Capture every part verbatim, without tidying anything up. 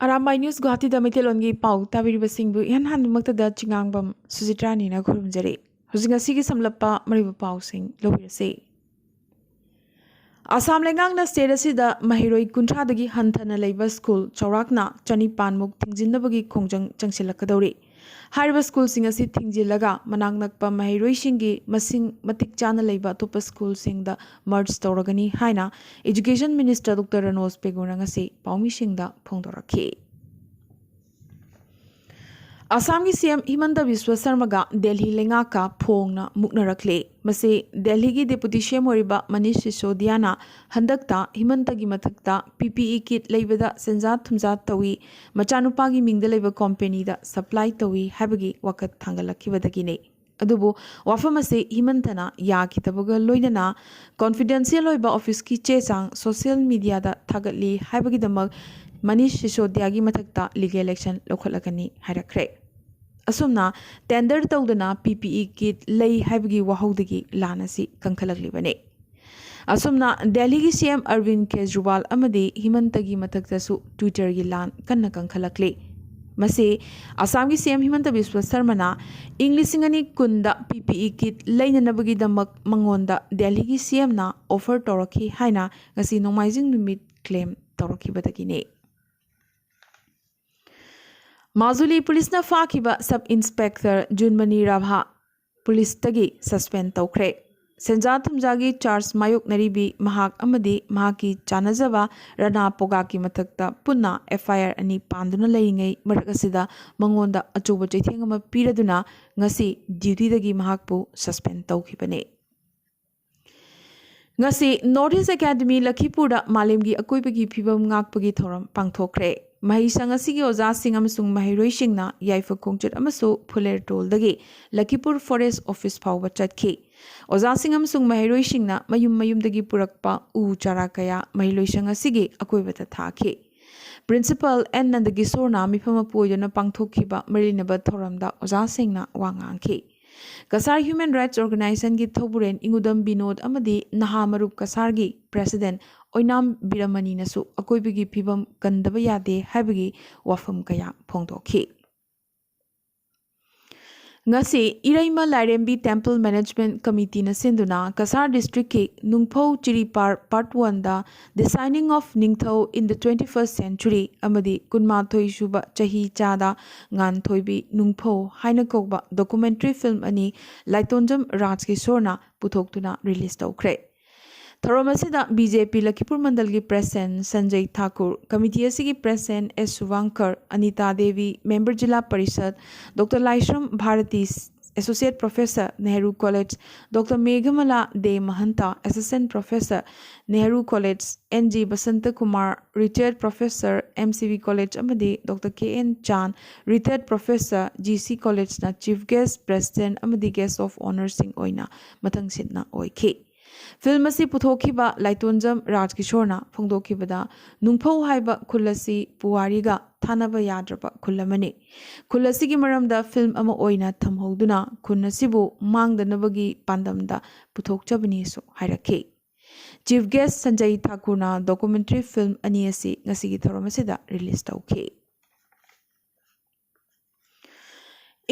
Arambai news ꯒꯨꯋꯥꯍꯥꯇꯤꯗ ꯃꯩꯇꯩꯂꯣꯟꯒꯤ ꯄꯥꯎ ꯇꯥꯕꯤꯔꯤꯕꯁꯤꯡꯕꯨ ꯏꯍꯥꯟ ꯍꯥꯟꯕꯃꯛꯇꯗ ꯆꯤꯉꯥꯡꯕꯝ ꯁꯨꯖꯤꯇ꯭ꯔꯥꯅꯤꯅ ꯈꯨꯔꯨꯝꯖꯔꯤ꯫ ꯍꯧꯖꯤꯛ ꯉꯁꯤꯒꯤ ꯁꯝꯂꯞꯄ ꯃꯔꯨꯑꯣꯏꯕ ꯄꯥꯎꯁꯤꯡ ꯂꯧꯕꯤꯔꯁꯤ꯫ ꯑꯁꯥꯝ ꯂꯩꯉꯥꯛꯅ ꯁ꯭ꯇꯦꯠ ꯑꯁꯤꯗ ꯃꯍꯩꯔꯣꯏ ꯀꯨꯟꯊ꯭ꯔꯥꯗꯒꯤ ꯍꯟꯊꯅ ꯂꯩꯕ ꯁ꯭ꯀꯨꯜ ꯆꯥꯎꯔꯥꯛꯅ ꯆꯅꯤꯄꯥꯟꯃꯨꯛ ꯊꯤꯡꯖꯤꯟꯅꯕꯒꯤ ꯈꯣꯡꯖꯪ ꯆꯪꯁꯤꯜꯂꯛꯀꯗꯧꯔꯤ꯫ ꯍꯥꯏꯔꯤꯕ ꯁ꯭ꯀꯨꯜꯁꯤꯡ ꯑꯁꯤ ꯊꯤꯡꯖꯤꯜꯂꯒ ꯃꯅꯥꯛ ꯅꯛꯄ ꯃꯍꯩꯔꯣꯏꯁꯤꯡꯒꯤ ꯃꯁꯤꯡ ꯃꯇꯤꯛ ꯆꯥꯅ ꯂꯩꯕ ꯑꯇꯣꯞꯄ ꯁ꯭ꯀꯨꯜꯁꯤꯡꯗ ꯃꯔꯖ ꯇꯧꯔꯒꯅꯤ ꯍꯥꯏꯅ ꯏꯖꯨꯀꯦꯁꯟ ꯃꯤꯅꯤꯁꯇꯔ ꯗꯣꯛꯇꯔ ꯔꯅꯣꯖ ꯄꯦꯒꯨꯅ ꯉꯁꯤ ꯄꯥꯎꯃꯤꯁꯤꯡꯗ ꯐꯣꯡꯗꯣꯔꯛꯈꯤ꯫ ꯑꯁꯥꯝꯒꯤ ꯁꯤ ꯑꯦꯝ ꯍꯤꯃꯟꯇ ꯕꯤꯁ꯭ꯋ ꯁꯔꯃꯒ ꯗꯦꯜꯍꯤ ꯂꯩꯉꯥꯛꯀ ꯐꯣꯡꯅ ꯃꯨꯛꯅꯔꯛꯂꯦ꯫ ꯃꯁꯤ ꯗꯦꯜꯍꯤꯒꯤ ꯗꯦꯄꯨꯇꯤ ꯁꯤ ꯑꯦꯝ ꯑꯣꯏꯔꯤꯕ ꯃꯅꯤꯁ ꯁꯤꯁꯣꯗꯤꯌꯥꯅ ꯍꯟꯗꯛꯇ ꯍꯤꯃꯟꯇꯒꯤ ꯃꯊꯛꯇ ꯄꯤ ꯄꯤ ꯏ ꯀꯤꯠ ꯂꯩꯕꯗ ꯁꯦꯟꯖꯥ ꯊꯨꯝꯖꯥ ꯇꯧꯏ, ꯃꯆꯥꯅꯨꯄꯥꯒꯤ ꯃꯤꯡꯗ ꯂꯩꯕ ꯀꯣꯝꯄꯦꯅꯤꯗ ꯁꯄ꯭ꯂꯥꯏ ꯇꯧꯏ ꯍꯥꯏꯕꯒꯤ ꯋꯥꯀꯠ ꯊꯥꯡꯒꯠꯂꯛꯈꯤꯕꯗꯒꯤꯅꯤ꯫ ꯑꯗꯨꯕꯨ ꯋꯥꯐꯝ ꯑꯁꯤ ꯍꯤꯃꯟꯇꯅ ꯌꯥꯈꯤꯗꯕꯒ ꯂꯣꯏꯅꯅ ꯀꯣꯟꯐꯤꯗꯦꯟꯁꯤꯌꯦꯜ ꯑꯣꯏꯕ ꯑꯣꯐꯤꯁꯀꯤ ꯆꯦ ꯆꯥꯡ ꯁꯣꯁꯤꯌꯦꯜ ꯃꯤꯗꯤꯌꯥꯗ ꯊꯥꯒꯠꯂꯤ ꯍꯥꯏꯕꯒꯤꯗꯃꯛ ꯃꯅꯤꯁ ꯁꯤꯁꯣꯗꯤꯌꯥꯒꯤ ꯃꯊꯛꯇ ꯂꯤꯒꯦꯜ ꯑꯦꯛꯁꯟ ꯂꯧꯈꯠꯂꯒꯅꯤ ꯍꯥꯏꯔꯛꯈ꯭ꯔꯦ꯫ ꯑꯁꯨꯝꯅ ꯇꯦꯟꯗꯔ ꯇꯧꯗꯅ ꯄꯤ ꯄꯤ ꯏ ꯀꯤꯠ ꯂꯩ ꯍꯥꯏꯕꯒꯤ ꯋꯥꯍꯧꯗꯒꯤ ꯂꯥꯟ ꯑꯁꯤ ꯀꯟꯈꯠꯂꯛꯂꯤꯕꯅꯤ꯫ ꯑꯁꯨꯝꯅ ꯗꯦꯜꯍꯤꯒꯤ ꯁꯤ ꯑꯦꯝ ꯑꯔꯕꯤꯟ ꯀꯦꯖ꯭ꯔꯤꯋꯥꯜ ꯑꯃꯗꯤ ꯍꯤꯃꯟꯇꯒꯤ ꯃꯊꯛꯇꯁꯨ ꯇ꯭ꯋꯤꯇꯔꯒꯤ ꯂꯥꯟ ꯀꯟꯅ ꯀꯟꯈꯠꯂꯛꯂꯤ꯫ ꯃꯁꯤ ꯑꯁꯥꯝꯒꯤ ꯁꯤ ꯑꯦꯝ ꯍꯤꯃꯟꯇ ꯕꯤꯁ꯭ꯋ ꯁꯔꯃꯅ ꯏꯪ ꯂꯤꯁꯤꯡ ꯑꯅꯤ ꯀꯨꯟꯗ ꯄꯤ ꯄꯤ ꯏ ꯀꯤꯠ ꯂꯩꯅꯅꯕꯒꯤꯗꯃꯛ ꯃꯉꯣꯟꯗ ꯗꯦꯜꯍꯤꯒꯤ ꯁꯤ ꯑꯦꯝꯅ ꯑꯣꯐꯔ ꯇꯧꯔꯛꯈꯤ ꯍꯥꯏꯅ ꯉꯁꯤ ꯅꯣꯡꯃꯥꯏꯖꯤꯡ ꯅꯨꯃꯤꯠ ꯀ꯭ꯂꯦꯝ ꯇꯧꯔꯛꯈꯤꯕꯗꯒꯤꯅꯤ꯫ ꯃꯥꯖꯨꯂꯤ ꯄꯨꯂꯤꯁꯅ ꯐꯥꯈꯤꯕ ꯁꯕ ꯏꯟꯁꯄꯦꯛꯇꯔ ꯖꯨꯟꯃꯅꯤ ꯔꯥꯚꯥ ꯄꯨꯂꯤꯁꯇꯒꯤ ꯁꯁꯄꯦꯟ ꯇꯧꯈ꯭ꯔꯦ꯫ ꯁꯦꯟꯖꯥ ꯊꯨꯝꯖꯥꯒꯤ ꯆꯥꯔꯖ ꯃꯥꯌꯣꯛꯅꯔꯤꯕꯤ ꯃꯍꯥꯛ ꯑꯃꯗꯤ ꯃꯍꯥꯛꯀꯤ ꯆꯥꯅꯖꯕ ꯔꯅꯥ ꯄꯣꯒꯥꯛꯀꯤ ꯃꯊꯛꯇ ꯄꯨꯟꯅ ꯑꯦꯐ ꯑꯥꯏ ꯑꯥꯔ ꯑꯅꯤ ꯄꯥꯟꯗꯨꯅ ꯂꯩꯔꯤꯉꯩ ꯃꯔꯛ ꯑꯁꯤꯗ ꯃꯉꯣꯟꯗ ꯑꯆꯧꯕ ꯆꯩꯊꯦꯡ ꯑꯃ ꯄꯤꯔꯗꯨꯅ ꯉꯁꯤ ꯗ꯭ꯌꯨꯇꯤꯗꯒꯤ ꯃꯍꯥꯛꯄꯨ ꯁꯁꯄꯦꯟ ꯇꯧꯈꯤꯕꯅꯤ꯫ ꯉꯁꯤ ꯅꯣꯔꯠ ꯏꯁ ꯑꯦꯀꯥꯗꯃꯤ ꯂꯈꯤꯄꯨꯔꯗ ꯃꯥꯂꯦꯝꯒꯤ ꯑꯀꯣꯏꯕꯒꯤ ꯐꯤꯕꯝ ꯉꯥꯛꯄꯒꯤ ꯊꯧꯔꯝ ꯄꯥꯡꯊꯣꯛꯈ꯭ꯔꯦ꯫ ꯃꯍꯩꯁꯪ ꯑꯁꯤꯒꯤ ꯑꯣꯖꯥꯁꯤꯡ ꯑꯃꯁꯨꯡ ꯃꯍꯩꯔꯣꯏꯁꯤꯡꯅ ꯌꯥꯏꯐ ꯈꯣꯡꯆꯠ ꯑꯃꯁꯨ ꯐꯨꯂꯦꯔꯇꯣꯜꯗꯒꯤ ꯂꯈꯤꯄꯨꯔ ꯐꯣꯔꯦꯁ ꯑꯣꯐꯤꯁ ꯐꯥꯎꯕ ꯆꯠꯈꯤ꯫ ꯑꯣꯖꯥꯁꯤꯡ ꯑꯃꯁꯨꯡ ꯃꯍꯩꯔꯣꯏꯁꯤꯡꯅ ꯃꯌꯨꯝ ꯃꯌꯨꯝꯗꯒꯤ ꯄꯨꯔꯛꯄ ꯎ ꯆꯥꯔꯥ ꯀꯌꯥ ꯃꯍꯩꯂꯣꯏꯁꯪ ꯑꯁꯤꯒꯤ ꯑꯀꯣꯏꯕꯗ ꯊꯥꯈꯤ꯫ ꯄ꯭ꯔꯤꯟꯁꯤꯄꯥꯜ ꯑꯦꯟ ꯅꯟꯗꯀꯤꯁꯣꯔꯅ ꯃꯤꯐꯝ ꯃꯄꯨ ꯑꯣꯏꯗꯨꯅ ꯄꯥꯡꯊꯣꯛꯈꯤꯕ ꯃꯔꯤ ꯂꯩꯅꯕ ꯊꯧꯔꯝꯗ ꯑꯣꯖꯥꯁꯤꯡꯅ ꯋꯥ ꯉꯥꯡꯈꯤ꯫ ꯀꯁꯥꯔ ꯍ꯭ꯌꯨꯃꯦꯟ ꯔꯥꯏꯠꯁ ꯑꯣꯔꯒꯅꯥꯏꯖꯦꯁꯟꯒꯤ ꯊꯧꯕꯨꯔꯦꯟ ꯏꯉꯨꯗꯝ ꯕꯤꯅꯣꯗ ꯑꯃꯗꯤ ꯅꯍꯥ ꯃꯔꯨꯞ ꯀꯁꯥꯔꯒꯤ ꯄ꯭ꯔꯦꯁꯤꯗꯦꯟꯠ ꯑꯣꯏꯅꯥꯝ ꯕꯤꯔꯃꯅꯤꯅꯁꯨ ꯑꯀꯣꯏꯕꯒꯤ ꯐꯤꯕꯝ ꯀꯟꯗꯕ ꯌꯥꯗꯦ ꯍꯥꯏꯕꯒꯤ ꯋꯥꯐꯝ ꯀꯌꯥ ꯐꯣꯡꯗꯣꯛꯈꯤ꯫ ꯉꯁꯤ ꯏꯔꯩꯃ ꯂꯥꯏꯔꯦꯝꯕꯤ ꯇꯦꯝꯄꯜ ꯃꯦꯅꯦꯖꯃꯦꯟꯠ ꯀꯃꯤꯇꯤꯅ ꯁꯤꯟꯗꯨꯅ ꯀꯁꯥꯔ ꯗꯤꯁꯇ꯭ꯔꯤꯛꯀꯤ ꯅꯨꯡꯐꯧ ꯆꯤꯔꯤꯄꯥꯔ ꯄꯥꯔꯠ ꯋꯥꯟꯗ The Shining of Ningthou in the Twenty-first Century ꯑꯃꯗꯤ ꯀꯨꯟꯃꯥꯊꯣꯏ ꯁꯨꯕ ꯆꯍꯤ ꯆꯥꯗ ꯉꯥꯟꯊꯣꯏꯕꯤ ꯅꯨꯡꯐꯧ ꯍꯥꯏꯅ ꯀꯧꯕ ꯗꯣꯀꯨꯃꯦꯟꯇꯔꯤ ꯐꯤꯜꯝ ꯑꯅꯤ ꯂꯥꯏꯇꯣꯟꯖꯝ ꯔꯥꯖꯀꯤꯁꯣꯔꯅ ꯄꯨꯊꯣꯛꯇꯨꯅ ꯔꯤꯂꯤꯖ ꯇꯧꯈ꯭ꯔꯦ꯫ ꯊꯧꯔꯝ ꯑꯁꯤꯗ ꯕꯤ ꯖꯦ ꯄꯤ ꯂꯈꯤꯄꯨꯔ ꯃꯟꯗꯜꯒꯤ ꯄ꯭ꯔꯦꯁꯤꯗꯦꯟꯠ ꯁꯟꯖꯌ ꯊꯥꯀꯨꯔ, ꯀꯃꯤꯇꯤ ꯑꯁꯤꯒꯤ president S Subhankar, Anita Debi, member Zila Parishad, doctor Laishram Bharti, associate professor, Nehru college, doctor Meghamala De Mahanta, assistant professor, Nehru college, N G Basanta Kumar, retired professor, M C B college, ꯑꯃꯗꯤ doctor K N Chan, retired professor, G C ꯀꯣꯂꯦꯖꯅ chief guest, president ꯑꯃꯗꯤ guest of ꯑꯣꯅꯔꯁꯤꯡ ꯑꯣꯏꯅ ꯃꯊꯪ ꯁꯤꯠꯅ ꯑꯣꯏꯈꯤ꯫ Film ꯑꯁꯤ ꯄꯨꯊꯣꯛꯈꯤꯕ ꯂꯥꯏꯇꯣꯟꯖꯝ ꯔꯥꯖꯀꯤꯁꯣꯔꯅ ꯐꯣꯡꯗꯣꯛꯈꯤꯕꯗ, ꯅꯨꯡꯐꯧ ꯍꯥꯏꯕ ꯈꯨꯜ ꯑꯁꯤ ꯄꯨꯋꯥꯔꯤꯒ ꯊꯥꯅꯕ ꯌꯥꯗ꯭ꯔꯕ ꯈꯨꯜ ꯑꯃꯅꯤ꯫ ꯈꯨꯜ ꯑꯁꯤꯒꯤ ꯃꯔꯝꯗ ꯐꯤꯜꯝ ꯑꯃ ꯑꯣꯏꯅ ꯊꯝꯍꯧꯗꯨꯅ ꯈꯨꯟ ꯑꯁꯤꯕꯨ ꯃꯥꯡꯗꯅꯕꯒꯤ ꯄꯥꯟꯗꯝꯗ ꯄꯨꯊꯣꯛꯆꯕꯅꯤꯁꯨ ꯍꯥꯏꯔꯛꯈꯤ꯫ Chief guest Sanjay ꯊꯥꯀꯨꯔꯅ documentary film ꯑꯅꯤ ꯑꯁꯤ ꯉꯁꯤꯒꯤ ꯊꯧꯔꯝ ꯑꯁꯤꯗ ꯔꯤꯂꯤꯖ ꯇꯧꯈꯤ꯫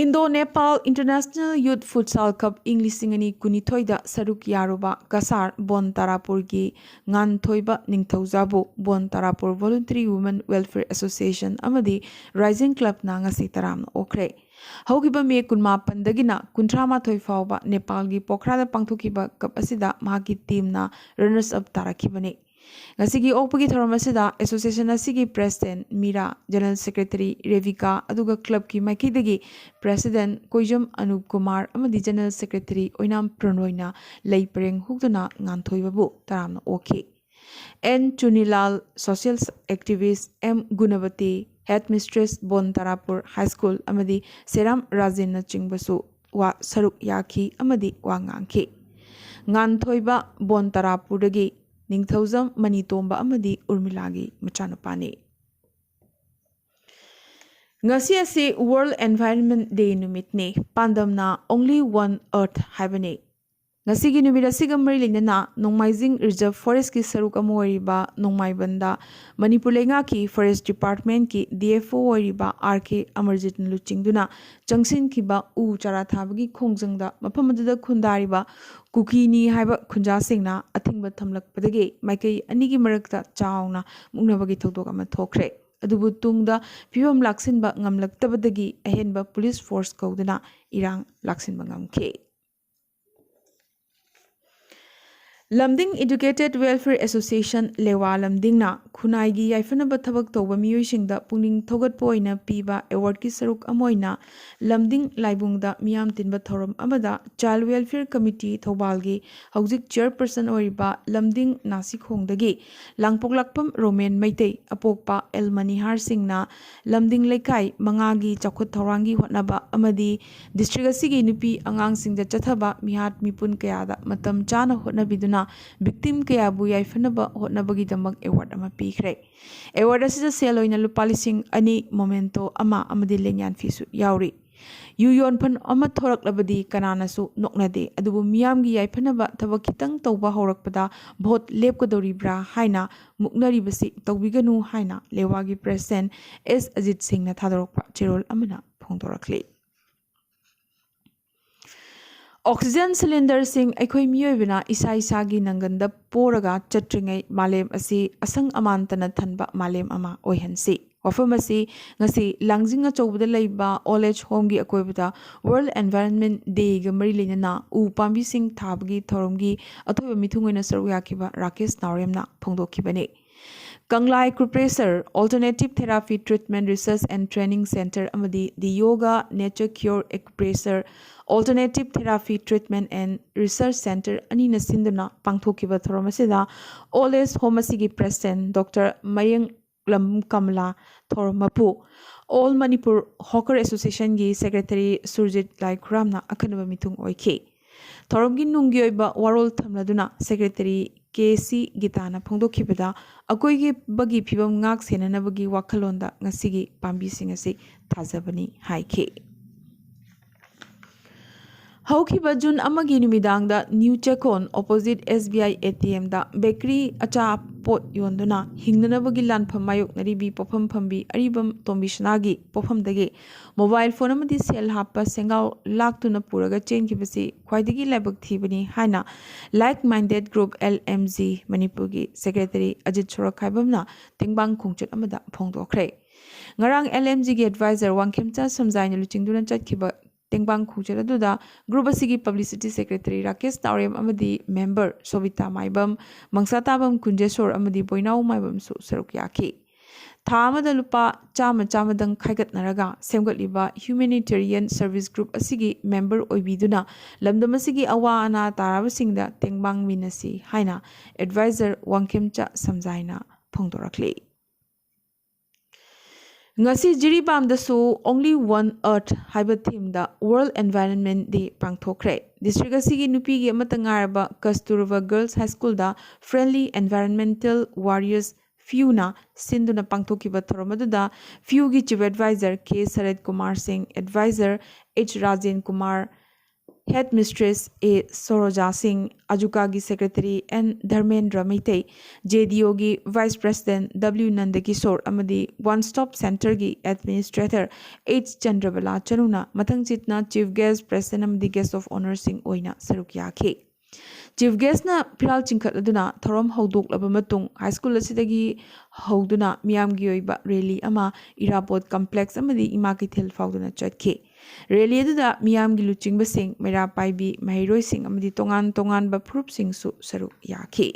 ꯏꯟꯗꯣ ꯅꯦꯄꯥꯜ ꯏꯟꯇꯔꯅꯦꯁꯅꯦꯜ ꯌꯨꯊ ꯐꯨꯠꯁꯥꯜ ꯀꯞ ꯏꯪ ꯂꯤꯁꯤꯡ ꯑꯅꯤ ꯀꯨꯟꯅꯤꯊꯣꯏꯗ ꯁꯔꯨꯛ ꯌꯥꯔꯨꯕ ꯀꯁꯥꯔ ꯕꯣꯟ ꯇꯥꯔꯥꯄꯨꯔꯒꯤ ꯉꯥꯟꯊꯣꯏꯕ ꯅꯤꯡꯊꯧꯖꯥꯕꯨ ꯕꯣꯟ ꯇꯥꯔꯥꯄꯨꯔ ꯚꯣꯂꯨꯟꯇꯔꯤ ꯋꯨꯃꯦꯟ ꯋꯦꯜꯐꯤꯌꯔ ꯑꯦꯁꯣꯁꯤꯌꯦꯁꯟ ꯑꯃꯗꯤ ꯔꯥꯏꯖꯤꯡ ꯀ꯭ꯂꯕꯅ ꯉꯁꯤ ꯇꯔꯥꯝꯅ ꯑꯣꯛꯈ꯭ꯔꯦ꯫ ꯍꯧꯈꯤꯕ ꯃꯦ ꯀꯨꯟꯃꯥꯄꯟꯗꯒꯤꯅ ꯀꯨꯟꯊ꯭ꯔꯥ ꯃꯥꯊꯣꯏ ꯐꯥꯎꯕ ꯅꯦꯄꯥꯜꯒꯤ ꯄꯣꯈ꯭ꯔꯥꯗ ꯄꯥꯡꯊꯣꯛꯈꯤꯕ ꯀꯞ ꯑꯁꯤꯗ ꯃꯍꯥꯛꯀꯤ ꯇꯤꯝꯅ ꯔꯅꯔꯁ ꯑꯞ ꯇꯥꯔꯛꯈꯤꯕꯅꯤ꯫ ꯉꯁꯤꯒꯤ ꯑꯣꯛꯄꯒꯤ ꯊꯧꯔꯝ ꯑꯁꯤꯗ ꯑꯦꯁꯣꯁꯤꯌꯦꯁꯟ ꯑꯁꯤꯒꯤ ꯄ꯭ꯔꯦꯁꯤꯗꯦꯟꯠ ꯃꯤꯔꯥ, ꯖꯦꯅꯔꯦꯜ ꯁꯦꯀ꯭ꯔꯦꯇꯔꯤ ꯔꯦꯕꯤꯀꯥ, ꯑꯗꯨꯒ ꯀ꯭ꯂꯕꯀꯤ ꯃꯥꯏꯀꯩꯗꯒꯤ ꯄ꯭ꯔꯦꯁꯤꯗꯦꯟꯠ ꯀꯣꯏꯖꯝ ꯑꯅꯨꯞ ꯀꯨꯃꯥꯔ ꯑꯃꯗꯤ ꯖꯦꯅꯔꯦꯜ ꯁꯦꯀ꯭ꯔꯦꯇꯔꯤ ꯑꯣꯏꯅꯥꯝ ꯄ꯭ꯔꯅꯣꯏꯅ ꯂꯩ ꯄꯔꯦꯡ ꯍꯨꯛꯇꯨꯅ ꯉꯥꯟꯊꯣꯏꯕꯕꯨ ꯇꯔꯥꯝꯅ ꯑꯣꯛꯈꯤ꯫ N Chunilal, social activist M Gunabati, headmistress Bon Tarapur high school ꯑꯃꯗꯤ ꯁꯦꯔꯥꯝ ꯔꯥꯖꯦꯟꯅꯆꯤꯡꯕꯁꯨ ꯋꯥ ꯁꯔꯨꯛ ꯌꯥꯈꯤ ꯑꯃꯗꯤ ꯋꯥ ꯉꯥꯡꯈꯤ꯫ ꯉꯥꯟꯊꯣꯏꯕ ꯕꯣꯟ ꯇꯥꯔꯥꯄꯨꯔꯗꯒꯤ ꯅꯤꯡꯊꯧꯖꯝ ꯃꯅꯤꯇꯣꯝꯕ ꯑꯃꯗꯤ ꯎꯔꯃꯤꯂꯥꯒꯤ ꯃꯆꯥꯅꯨꯄꯥꯅꯤ꯫ ꯉꯁꯤ ꯑꯁꯤ World Environment Day ꯅꯨꯃꯤꯠꯅꯤ꯫ ꯄꯥꯟꯗꯝꯅ Only One Earth ꯍꯥꯏꯕꯅꯤ꯫ ꯉꯁꯤꯒꯤ ꯅꯨꯃꯤꯠ ꯑꯁꯤꯒ ꯃꯔꯤ ꯂꯩꯅꯅ ꯅꯣꯡꯃꯥꯏꯖꯤꯡ Reserve Forestꯀꯤ ꯁꯔꯨꯛ ꯑꯃ ꯑꯣꯏꯔꯤꯕ ꯅꯣꯡꯃꯥꯏꯕꯟꯗ ꯃꯅꯤꯄꯨꯔ ꯂꯩꯉꯥꯛꯀꯤ Forest Departmentꯀꯤ D F O ꯑꯣꯏꯔꯤꯕ R K ꯑꯃꯔꯖꯤꯠꯅ ꯂꯨꯆꯤꯡꯗꯨꯅ ꯆꯪꯁꯤꯟꯈꯤꯕ ꯎ ꯆꯥꯔꯥ ꯊꯥꯕꯒꯤ ꯈꯣꯡꯖꯪꯗ ꯃꯐꯝ ꯑꯗꯨꯗ ꯈꯨꯟꯗꯥꯔꯤꯕ ꯀꯨꯀꯤꯅꯤ ꯍꯥꯏꯕ ꯈꯨꯟꯖꯥꯁꯤꯡꯅ ꯑꯊꯤꯡꯕ ꯊꯝꯂꯛꯄꯗꯒꯤ ꯃꯥꯏꯀꯩ ꯑꯅꯤꯒꯤ ꯃꯔꯛꯇ ꯆꯥꯎꯅ ꯃꯨꯛꯅꯕꯒꯤ ꯊꯧꯗꯣꯛ ꯑꯃ ꯊꯣꯛꯈ꯭ꯔꯦ꯫ ꯑꯗꯨꯕꯨ ꯇꯨꯡꯗ ꯐꯤꯕꯝ ꯂꯥꯛꯁꯤꯟꯕ ꯉꯝꯂꯛꯇꯕꯗꯒꯤ ꯑꯍꯦꯟꯕ police force ꯀꯧꯗꯨꯅ ꯏꯔꯥꯡ ꯂꯥꯛꯁꯤꯟꯕ ꯉꯝꯈꯤ꯫ ꯂꯝꯗꯤꯡ Educated Welfare Association, ꯂꯦꯋꯥ ꯂꯝꯗꯤꯡꯅ ꯈꯨꯟꯅꯥꯏꯒꯤ ꯌꯥꯏꯐꯅꯕ ꯊꯕꯛ ꯇꯧꯕ ꯃꯤꯑꯣꯏꯁꯤꯡꯗ ꯄꯨꯛꯅꯤꯡ ꯊꯧꯒꯠꯄ ꯑꯣꯏꯅ ꯄꯤꯕ awardꯀꯤ ꯁꯔꯨꯛ ꯑꯃ ꯑꯣꯏꯅ ꯂꯝꯗꯤꯡ ꯂꯥꯏꯕꯨꯡꯗ ꯃꯤꯌꯥꯝ ꯇꯤꯟꯕ ꯊꯧꯔꯝ ꯑꯃꯗ Child Welfare Committee ꯊꯧꯕꯥꯜꯒꯤ ꯍꯧꯖꯤꯛ chairperson ꯑꯣꯏꯔꯤꯕ ꯂꯝꯗꯤꯡ ꯅꯥꯁꯤꯈꯣꯡꯗꯒꯤ ꯂꯥꯡꯄꯣꯛꯂꯥꯛꯄꯝ ꯔꯣꯃꯦꯟ ꯃꯩꯇꯩ, ꯑꯄꯣꯛꯄ ꯑꯦꯜ ꯃꯅꯤꯍꯥꯔ ꯁꯤꯡꯅ ꯂꯝꯗꯤꯡ ꯂꯩꯀꯥꯏ ꯃꯉꯥꯒꯤ ꯆꯥꯎꯈꯠ ꯊꯧꯔꯥꯡꯒꯤ ꯍꯣꯠꯅꯕ ꯑꯃꯗꯤ district ꯑꯁꯤꯒꯤ ꯅꯨꯄꯤ ꯑꯉꯥꯡꯁꯤꯡꯗ ꯆꯠꯊꯕ ꯃꯤꯍꯥꯠ ꯃꯤꯄꯨꯟ ꯀꯌꯥꯗ ꯃꯇꯝ ꯆꯥꯅ ꯍꯣꯠꯅꯕꯤꯗꯨꯅ victim ꯀꯌꯥꯕꯨ ꯌꯥꯏꯐꯅꯕ ꯍꯣꯠꯅꯕꯒꯤꯗꯃꯛ award ꯑꯃ ꯄꯤꯈ꯭ꯔꯦ꯫ Award ꯑꯁꯤꯗ ꯁꯦꯜ ꯑꯣꯏꯅ ꯂꯨꯄꯥ ꯂꯤꯁꯤꯡ ꯑꯅꯤ, memento ꯑꯃ ꯑꯃꯗꯤ ꯂꯦꯡꯌꯥꯟ ꯐꯤꯁꯨ ꯌꯥꯎꯔꯤ꯫ ꯌꯨ ꯌꯣꯟꯐꯝ ꯑꯃ ꯊꯣꯔꯛꯂꯕꯗꯤ ꯀꯅꯥꯅꯁꯨ ꯅꯣꯛꯅꯗꯦ, ꯑꯗꯨꯕꯨ ꯃꯤꯌꯥꯝꯒꯤ ꯌꯥꯏꯐꯅꯕ ꯊꯕꯛ ꯈꯤꯇꯪ ꯇꯧꯕ ꯍꯧꯔꯛꯄꯗ vote ꯂꯦꯞꯀꯗꯧꯔꯤꯕ꯭ꯔꯥ ꯍꯥꯏꯅ ꯃꯨꯛꯅꯔꯤꯕꯁꯤ ꯇꯧꯕꯤꯒꯅꯨ ꯍꯥꯏꯅ ꯂꯦꯋꯥꯒꯤ president S ꯑꯖꯤꯠ ꯁꯤꯡꯅ ꯊꯥꯗꯣꯔꯛꯄ ꯆꯦꯔꯣꯜ ꯑꯃꯅ ꯐꯣꯡꯗꯣꯔꯛꯂꯤ꯫ Oxygen cylinderꯁꯤꯡ ꯑꯩꯈꯣꯏ ꯃꯤꯑꯣꯏꯕꯅ ꯏꯁꯥ ꯏꯁꯥꯒꯤ ꯅꯪꯒꯟꯗ ꯄꯣꯔꯒ ꯆꯠꯇ꯭ꯔꯤꯉꯩ ꯃꯥꯂꯦꯝ ꯑꯁꯤ ꯑꯁꯪ ꯑꯃꯥꯟꯇꯅ ꯊꯟꯕ ꯃꯥꯂꯦꯝ ꯑꯃ ꯑꯣꯏꯍꯟꯁꯤ꯫ ꯋꯥꯐꯝ ꯑꯁꯤ ꯉꯁꯤ ꯂꯥꯡꯖꯤꯡ ꯑꯆꯧꯕꯗ ꯂꯩꯕ Old Age Homeꯒꯤ ꯑꯀꯣꯏꯕꯗ World Environment Dayꯒ ꯃꯔꯤ ꯂꯩꯅꯅ ꯎ ꯄꯥꯝꯕꯤꯁꯤꯡ ꯊꯥꯕꯒꯤ ꯊꯧꯔꯝꯒꯤ ꯑꯊꯣꯏꯕ ꯃꯤꯊꯨꯡ ꯑꯣꯏꯅ ꯁꯔꯨꯛ ꯌꯥꯈꯤꯕ ꯔꯥꯀꯦꯁ ꯅꯥꯎꯔꯦꯝꯅ ꯐꯣꯡꯗꯣꯛꯈꯤꯕꯅꯤ꯫ ꯀꯪꯂꯥ Acupressure Alternative Therapy Treatment Research and Training Centre ꯑꯃꯗꯤ The Yoga Nature Cure Acupressure Alternative Therapy Treatment and Research Centre ꯑꯅꯤꯅ ꯁꯤꯟꯗꯨꯅ ꯄꯥꯡꯊꯣꯛꯈꯤꯕ ꯊꯧꯔꯝ ꯑꯁꯤꯗ Old Age Home ꯑꯁꯤꯒꯤ president Doctor ꯃꯌꯦꯡꯂꯝ ꯀꯃꯂꯥ, ꯊꯧꯔꯝ ꯃꯄꯨ, All Manipur Hawker Associationꯒꯤ secretary Surjit ꯂꯥꯏꯈꯨꯔꯥꯝꯅ ꯑꯈꯟꯅꯕ ꯃꯤꯊꯨꯡ ꯑꯣꯏꯈꯤ꯫ ꯊꯧꯔꯝꯒꯤ ꯅꯨꯡꯒꯤ ꯑꯣꯏꯕ ꯋꯥꯔꯣꯜ ꯊꯝꯂꯗꯨꯅ ꯁꯦꯀ꯭ꯔꯦꯇꯔꯤ ꯀꯦ ꯁꯤ ꯒꯤꯇꯥꯅ ꯐꯣꯡꯗꯣꯛꯈꯤꯕꯗ, ꯑꯀꯣꯏꯕꯒꯤ ꯐꯤꯕꯝ ꯉꯥꯛ ꯁꯦꯟꯅꯅꯕꯒꯤ ꯋꯥꯈꯜꯂꯣꯟꯗ ꯉꯁꯤꯒꯤ ꯄꯥꯝꯕꯤꯁꯤꯡ ꯑꯁꯤ ꯊꯥꯖꯕꯅꯤ ꯍꯥꯏꯈꯤ꯫ ꯍꯧꯈꯤꯕ ꯖꯨꯟ ꯑꯃꯒꯤ ꯅꯨꯃꯤꯗꯥꯡꯗ New Checkon opposite S B I A T M the bakery ꯑꯆꯥꯄꯣꯠ ꯌꯣꯟꯗꯨꯅ ꯍꯤꯡꯅꯅꯕꯒꯤ ꯂꯥꯟꯐꯝ ꯃꯥꯌꯣꯛꯅꯔꯤꯕꯤ ꯄꯣꯐꯝ ꯐꯝꯕꯤ ꯑꯔꯤꯕꯝ ꯇꯣꯝꯕꯤꯁꯅꯥꯒꯤ ꯄꯣꯐꯝꯗꯒꯤ ꯃꯣꯕꯥꯏꯜ ꯐꯣꯟ ꯑꯃꯗꯤ ꯁꯦꯜ ꯍꯥꯞꯄ ꯁꯦꯡꯒꯥꯎ ꯂꯥꯛꯇꯨꯅ ꯄꯨꯔꯒ ꯆꯦꯟꯈꯤꯕꯁꯤ ꯈ꯭ꯋꯥꯏꯗꯒꯤ ꯂꯥꯏꯕꯛ ꯊꯤꯕꯅꯤ ꯍꯥꯏꯅ Like Minded Group L M G ꯃꯅꯤꯄꯨꯔꯒꯤ ꯁꯦꯀ꯭ꯔꯦꯇꯔꯤ ꯑꯖꯤꯠ ꯁꯣꯔꯛꯈꯥꯏꯕꯝꯅ ꯇꯦꯡꯕꯥꯡ ꯈꯣꯡꯆꯠ ꯑꯃꯗ ꯐꯣꯡꯗꯣꯛꯈ꯭ꯔꯦ꯫ ꯉꯔꯥꯡ L M G ꯒꯤ ꯑꯦꯗꯚꯥꯏꯖꯔ ꯋꯥꯡꯈꯦꯝꯆꯥ ꯁꯝꯖꯥꯏꯅ ꯂꯨꯆꯤꯡꯗꯨꯅ ꯆꯠꯈꯤꯕ ꯇꯦꯡꯕꯥꯡ ꯈꯣꯡꯆꯠ ꯑꯗꯨꯗ ꯒ꯭ꯔꯨꯞ ꯑꯁꯤꯒꯤ ꯄꯕ꯭ꯂꯤꯁꯤꯇꯤ ꯁꯦꯀ꯭ꯔꯦꯇꯔꯤ ꯔꯥꯀꯦꯁ ꯇꯥꯎꯔꯦꯝ ꯑꯃꯗꯤ ꯃꯦꯝꯕꯔ ꯁꯣꯕꯤꯇꯥ ꯃꯥꯏꯕꯝ, ꯃꯪꯁꯥꯇꯥꯕꯝ ꯀꯨꯟꯖꯦꯁꯣꯔ ꯑꯃꯗꯤ ꯕꯣꯏꯅꯥꯎ ꯃꯥꯏꯕꯝꯁꯨ ꯁꯔꯨꯛ ꯌꯥꯈꯤ꯫ ꯊꯥ ꯑꯃꯗ ꯂꯨꯄꯥ ꯆꯥꯝꯃ ꯆꯥꯝꯃꯗꯪ ꯈꯥꯏꯒꯠꯅꯔꯒ ꯁꯦꯝꯒꯠꯂꯤꯕ humanitarian service group ꯑꯁꯤꯒꯤ ꯃꯦꯝꯕꯔ ꯑꯣꯏꯕꯤꯗꯨꯅ ꯂꯝꯗꯝ ꯑꯁꯤꯒꯤ ꯑꯋꯥ ꯑꯅꯥ ꯇꯥꯔꯕꯁꯤꯡꯗ ꯇꯦꯡꯕꯥꯡ ꯃꯤꯟꯅꯁꯤ ꯍꯥꯏꯅ ꯑꯦꯗꯚꯥꯏꯖꯔ ꯋꯥꯡꯈꯦꯝꯆꯥ ꯁꯝꯖꯥꯏꯅ ꯐꯣꯡꯗꯣꯔꯛꯂꯤ꯫ ꯉꯁꯤ ꯖꯤꯔꯤꯕꯥꯝꯗꯁꯨ Only One Earth ꯍꯥꯏꯕ ꯊꯤꯝꯗ World Environment Day ꯄꯥꯡꯊꯣꯛꯈ꯭ꯔꯦ꯫ ꯗꯤꯁꯇ꯭ꯔꯤꯛ ꯑꯁꯤꯒꯤ ꯅꯨꯄꯤꯒꯤ ꯑꯃꯠꯇ ꯉꯥꯏꯔꯕ ꯀꯁꯇꯨꯔꯕꯥ Girls High Schoolꯗ Friendly Environmental Warriors ꯐꯤꯌꯨꯅ ꯁꯤꯟꯗꯨꯅ ꯄꯥꯡꯊꯣꯛꯈꯤꯕ ꯊꯧꯔꯝ ꯑꯗꯨꯗ ꯐꯤꯌꯨꯒꯤ chief adviser K Sarat Kumar Singh, adviser H Rajen Kumar, head mistress A Soroja Singh, ꯑꯖꯨꯀꯥꯒꯤ secretary N Dharmendra Meitei, J D ꯑꯣꯒꯤ ꯚꯥꯏꯁ ꯄ꯭ꯔꯦꯁꯤꯗꯦꯟꯠ ꯗꯕ꯭ꯂꯤꯎ ꯅꯟꯗꯀꯤꯁꯣꯔ ꯑꯃꯗꯤ ꯋꯥꯟ ꯁ꯭ꯇꯣꯞ ꯁꯦꯟꯇꯔꯒꯤ ꯑꯦꯗꯃꯤꯅꯤꯁꯇ꯭ꯔꯦꯇꯔ ꯑꯩꯆ ꯆꯟꯗ꯭ꯔꯕꯂꯥ ꯆꯅꯨꯅ ꯃꯊꯪ ꯆꯤꯠꯅ ꯆꯤꯐ ꯒꯦꯁ꯭ꯠ, ꯄ꯭ꯔꯦꯁꯤꯗꯦꯟꯠ ꯑꯃꯗꯤ ꯒꯦꯁ꯭ꯠ ꯑꯣꯐ ꯑꯣꯅꯔꯁꯤꯡ ꯑꯣꯏꯅ ꯁꯔꯨꯛ ꯌꯥꯈꯤ꯫ ꯆꯤꯐ ꯒꯦꯁ꯭ꯠꯅ ꯐꯤꯔꯥꯜ ꯆꯤꯡꯈꯠꯂꯗꯨꯅ ꯊꯧꯔꯝ ꯍꯧꯗꯣꯛꯂꯕ ꯃꯇꯨꯡ ꯍꯥꯏ ꯁ꯭ꯀꯨꯜ ꯑꯁꯤꯗꯒꯤ ꯍꯧꯗꯨꯅ ꯃꯤꯌꯥꯝꯒꯤ ꯑꯣꯏꯕ ꯔꯦꯂꯤ ꯑꯃ ꯏꯔꯥꯕꯣꯠ ꯀꯝꯄ꯭ꯂꯦꯛꯁ ꯑꯃꯗꯤ ꯏꯃꯥ ꯀꯩꯊꯦꯜ ꯐꯥꯎꯗꯨꯅ ꯆꯠꯈꯤ꯫ ꯔꯦꯂꯤ ꯑꯗꯨꯗ ꯃꯤꯌꯥꯝꯒꯤ ꯂꯨꯆꯤꯡꯕꯁꯤꯡ, ꯃꯩꯔꯥ ꯄꯥꯏꯕꯤ, ꯃꯍꯩꯔꯣꯏꯁꯤꯡ ꯑꯃꯗꯤ ꯇꯣꯉꯥꯟ ꯇꯣꯉꯥꯟꯕ ꯐꯨꯔꯨꯞꯁꯤꯡꯁꯨ ꯁꯔꯨꯛ ꯌꯥꯈꯤ꯫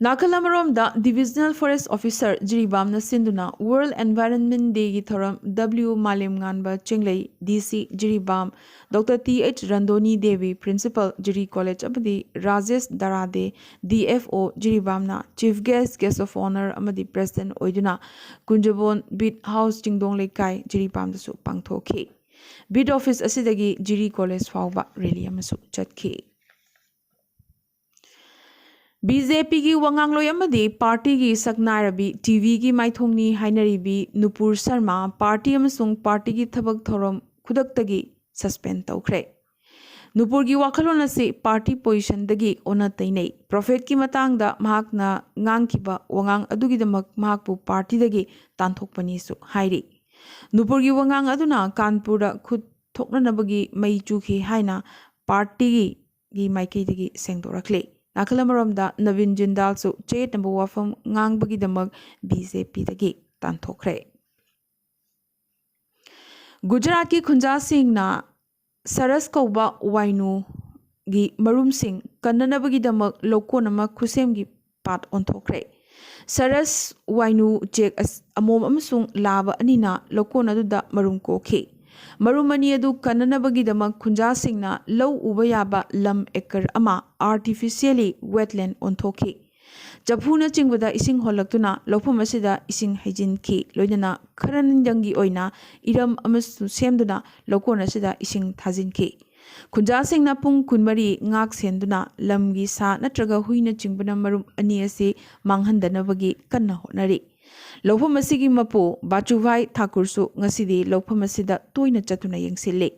ꯅꯥꯀꯜ ꯑꯃꯔꯣꯝꯗ, ꯗꯤꯚꯤꯖꯅꯦꯜ ꯐꯣꯔꯦꯁ꯭ꯠ ꯑꯣꯐꯤꯁꯔ ꯖꯤꯔꯤꯕꯥꯝꯅ ꯁꯤꯟꯗꯨꯅ ꯋꯥꯔꯜꯗ ꯑꯦꯟꯚꯥꯏꯔꯟꯃꯦꯟꯠ ꯗꯦꯒꯤ ꯊꯧꯔꯝ W ꯃꯥꯂꯦꯝꯉꯥꯟꯕ Chinglei, D C Jiribam, doctor T H Randoni Debi, principal Jiri college, ꯑꯃꯗꯤ Rajesh Darade, D F O ꯖꯤꯔꯤꯕꯥꯝꯅ chief guest, guest of honour ꯑꯃꯗꯤ ꯄ꯭ꯔꯦꯁꯤꯗꯦꯟꯠ ꯑꯣꯏꯗꯨꯅ ꯀꯨꯟꯖꯕꯣꯟ ꯕꯤꯠ ꯍꯥꯎꯁ ꯆꯤꯡꯗꯣꯡ ꯂꯩꯀꯥꯏ ꯖꯤꯔꯤꯕꯥꯝꯗꯁꯨ ꯄꯥꯡꯊꯣꯛꯈꯤ꯫ ꯕꯤꯠ ꯑꯣꯐꯤꯁ ꯑꯁꯤꯗꯒꯤ ꯖꯤꯔꯤ ꯀꯣꯂꯦꯖ ꯐꯥꯎꯕ ꯔꯦꯂꯤ ꯑꯃꯁꯨ ꯆꯠꯈꯤ꯫ ꯕꯤ ꯖꯦ ꯄꯤꯒꯤ ꯋꯥꯉꯥꯡꯂꯣꯏ ꯑꯃꯗꯤ ꯄꯥꯔꯇꯤꯒꯤ ꯁꯛꯅꯥꯏꯔꯕꯤ, ꯇꯤ ꯚꯤꯒꯤ ꯃꯥꯏꯊꯣꯡꯅꯤ ꯍꯥꯏꯅꯔꯤꯕꯤ ꯅꯨꯄꯨꯔ ꯁꯔꯃ ꯄꯥꯔꯇꯤ ꯑꯃꯁꯨꯡ ꯄꯥꯔꯇꯤꯒꯤ ꯊꯕꯛ ꯊꯧꯔꯝ ꯈꯨꯗꯛꯇꯒꯤ ꯁꯁꯄꯦꯟ ꯇꯧꯈ꯭ꯔꯦ꯫ ꯅꯨꯄꯨꯔꯒꯤ ꯋꯥꯈꯜꯂꯣꯟ ꯑꯁꯤ ꯄꯥꯔꯇꯤ ꯄꯣꯖꯤꯁꯟꯗꯒꯤ ꯑꯣꯟꯅ ꯇꯩꯅꯩ꯫ ꯄ꯭ꯔꯣꯐꯦꯠꯀꯤ ꯃꯇꯥꯡꯗ ꯃꯍꯥꯛꯅ ꯉꯥꯡꯈꯤꯕ ꯋꯥꯉꯥꯡ ꯑꯗꯨꯒꯤꯗꯃꯛ ꯃꯍꯥꯛꯄꯨ ꯄꯥꯔꯇꯤꯗꯒꯤ ꯇꯥꯟꯊꯣꯛꯄꯅꯤꯁꯨ ꯍꯥꯏꯔꯤ꯫ ꯅꯨꯄꯨꯔꯒꯤ ꯋꯥꯉꯥꯡ ꯑꯗꯨꯅ ꯀꯥꯟꯄꯨꯔꯗ ꯈꯨꯠ ꯊꯣꯛꯅꯅꯕꯒꯤ ꯃꯩ ꯆꯨꯈꯤ ꯍꯥꯏꯅ ꯄꯥꯔꯇꯤꯒꯤ ꯃꯥꯏꯀꯩꯗꯒꯤ ꯁꯦꯡꯗꯣꯔꯛꯂꯤ꯫ ꯅꯥꯀꯜ ꯑꯃꯔꯣꯝꯗ ꯅꯕꯤꯟ ꯖꯤꯟꯗꯥꯜꯁꯨ ꯆꯌꯦꯠꯅꯕ ꯋꯥꯐꯝ ꯉꯥꯡꯕꯒꯤꯗꯃꯛ ꯕꯤ ꯖꯦ ꯄꯤꯗꯒꯤ ꯇꯥꯟꯊꯣꯛꯈ꯭ꯔꯦ꯫ ꯒꯨꯖꯔꯥꯠꯀꯤ ꯈꯨꯟꯖꯥꯁꯤꯡꯅ ꯁꯔꯁ ꯀꯧꯕ ꯋꯥꯏꯅꯨꯒꯤ ꯃꯔꯨꯝꯁꯤꯡ ꯀꯟꯅꯅꯕꯒꯤꯗꯃꯛ ꯂꯧꯀꯣꯟ ꯑꯃ ꯈꯨꯠꯁꯦꯝꯒꯤ ꯄꯥꯠ ꯑꯣꯟꯊꯣꯛꯈ꯭ꯔꯦ꯫ ꯁꯔꯁ ꯋꯥꯏꯅꯨ ꯎꯆꯦꯛ ꯑꯁ-, ꯑꯃꯣꯝ ꯑꯃꯁꯨꯡ ꯂꯥꯕ ꯑꯅꯤꯅ ꯂꯧꯀꯣꯟ ꯑꯗꯨꯗ ꯃꯔꯨꯝ ꯀꯣꯛꯈꯤ꯫ ꯃꯔꯨꯝ ꯑꯅꯤ ꯑꯗꯨ ꯀꯟꯅꯅꯕꯒꯤꯗꯃꯛ ꯈꯨꯟꯖꯥꯁꯤꯡꯅ ꯂꯧ ꯎꯕ ꯌꯥꯕ ꯂꯝ ꯑꯦꯀꯔ ꯑꯃ artificially wetland ꯑꯣꯟꯊꯣꯛꯈꯤ꯫ ꯆꯐꯨꯅꯆꯤꯡꯕꯗ ꯏꯁꯤꯡ ꯍꯣꯜꯂꯛꯇꯨꯅ ꯂꯧꯐꯝ ꯑꯁꯤꯗ ꯏꯁꯤꯡ ꯍꯩꯖꯤꯟꯈꯤ, ꯂꯣꯏꯅꯅ ꯈꯔꯅꯤꯗꯪꯒꯤ ꯑꯣꯏꯅ ꯏꯔꯝ ꯑꯃꯁꯨ ꯁꯦꯝꯗꯨꯅ ꯂꯧꯀꯣꯟ ꯑꯁꯤꯗ ꯏꯁꯤꯡ ꯊꯥꯖꯤꯟꯈꯤ꯫ ꯈꯨꯟꯖꯥꯁꯤꯡꯅ ꯄꯨꯡ ꯀꯨꯟꯃꯔꯤ ꯉꯥꯛ ꯁꯦꯟꯗꯨꯅ ꯂꯝꯒꯤ ꯁꯥ ꯅꯠꯇ꯭ꯔꯒ ꯍꯨꯏꯅꯆꯤꯡꯕꯅ ꯃꯔꯨꯝ ꯑꯅꯤ ꯑꯁꯤ ꯃꯥꯡꯍꯟꯗꯅꯕꯒꯤ ꯀꯟꯅ ꯍꯣꯠꯅꯔꯤ꯫ ꯂꯧꯐꯝ ꯑꯁꯤꯒꯤ ꯃꯄꯨ ꯕꯥꯆꯨꯚꯥꯏ ꯊꯥꯀꯨꯔꯁꯨ ꯉꯁꯤꯗꯤ ꯂꯧꯐꯝ ꯑꯁꯤꯗ ꯇꯣꯏꯅ ꯆꯠꯇꯨꯅ ꯌꯦꯡꯁꯤꯜꯂꯤ꯫